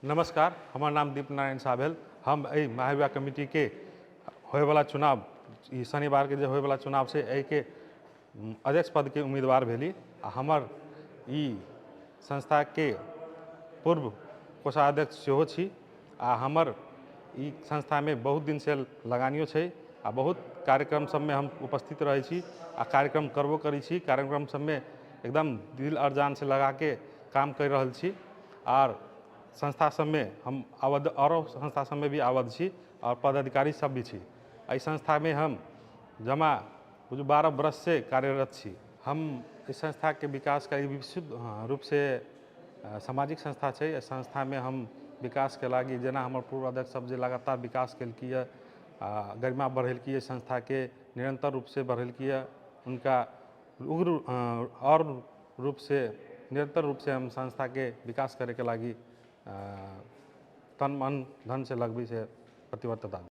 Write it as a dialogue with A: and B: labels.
A: नमस्कार, हमर नाम दीप नारायण शाह भेल। हम एहि महाविवाह कमिटीके होयवला चुनाव, ई शनिवारके जे होयवला चुनाव छै, एहिके अध्यक्ष पदके उम्मीदवार भेली आ हमर ई संस्थाके पूर्व कोषाध्यक्ष सेहो छी आ हमर ई संस्थामे बहुत दिनसँ लगानियो छै आ बहुत कार्यक्रम सबमे हम उपस्थित रहै छी आ कार्यक्रम करबो करै छी। कार्यक्रम सबमे एकदम दिल आओर जानसँ लगाके काम करि रहल छी आर संस्था सबमे हम आबद्ध, आओरो संस्था सबमे भी आबद्ध छी आओर पदाधिकारी सब भी छी। एहि संस्थामे हम जमा बुझू 12 वर्षसँ कार्यरत छी। हम एहि संस्थाके विकासके विशुद्ध रूपसँ सामाजिक संस्था छै। एहि संस्थामे हम विकासके लागि जेना हमर पूर्व अध्यक्ष सब जे लगातार विकास केलकै यऽ आ गरिमा बढ़ेलकै, संस्थाके निरन्तर रूपसँ बढ़ेलकै यऽ, हुनका उग्र आओर रूपसँ निरन्तर रूपसँ हम संस्थाके विकास करैके लागि तन मन धनसँ लगबै से प्रतिबद्धता।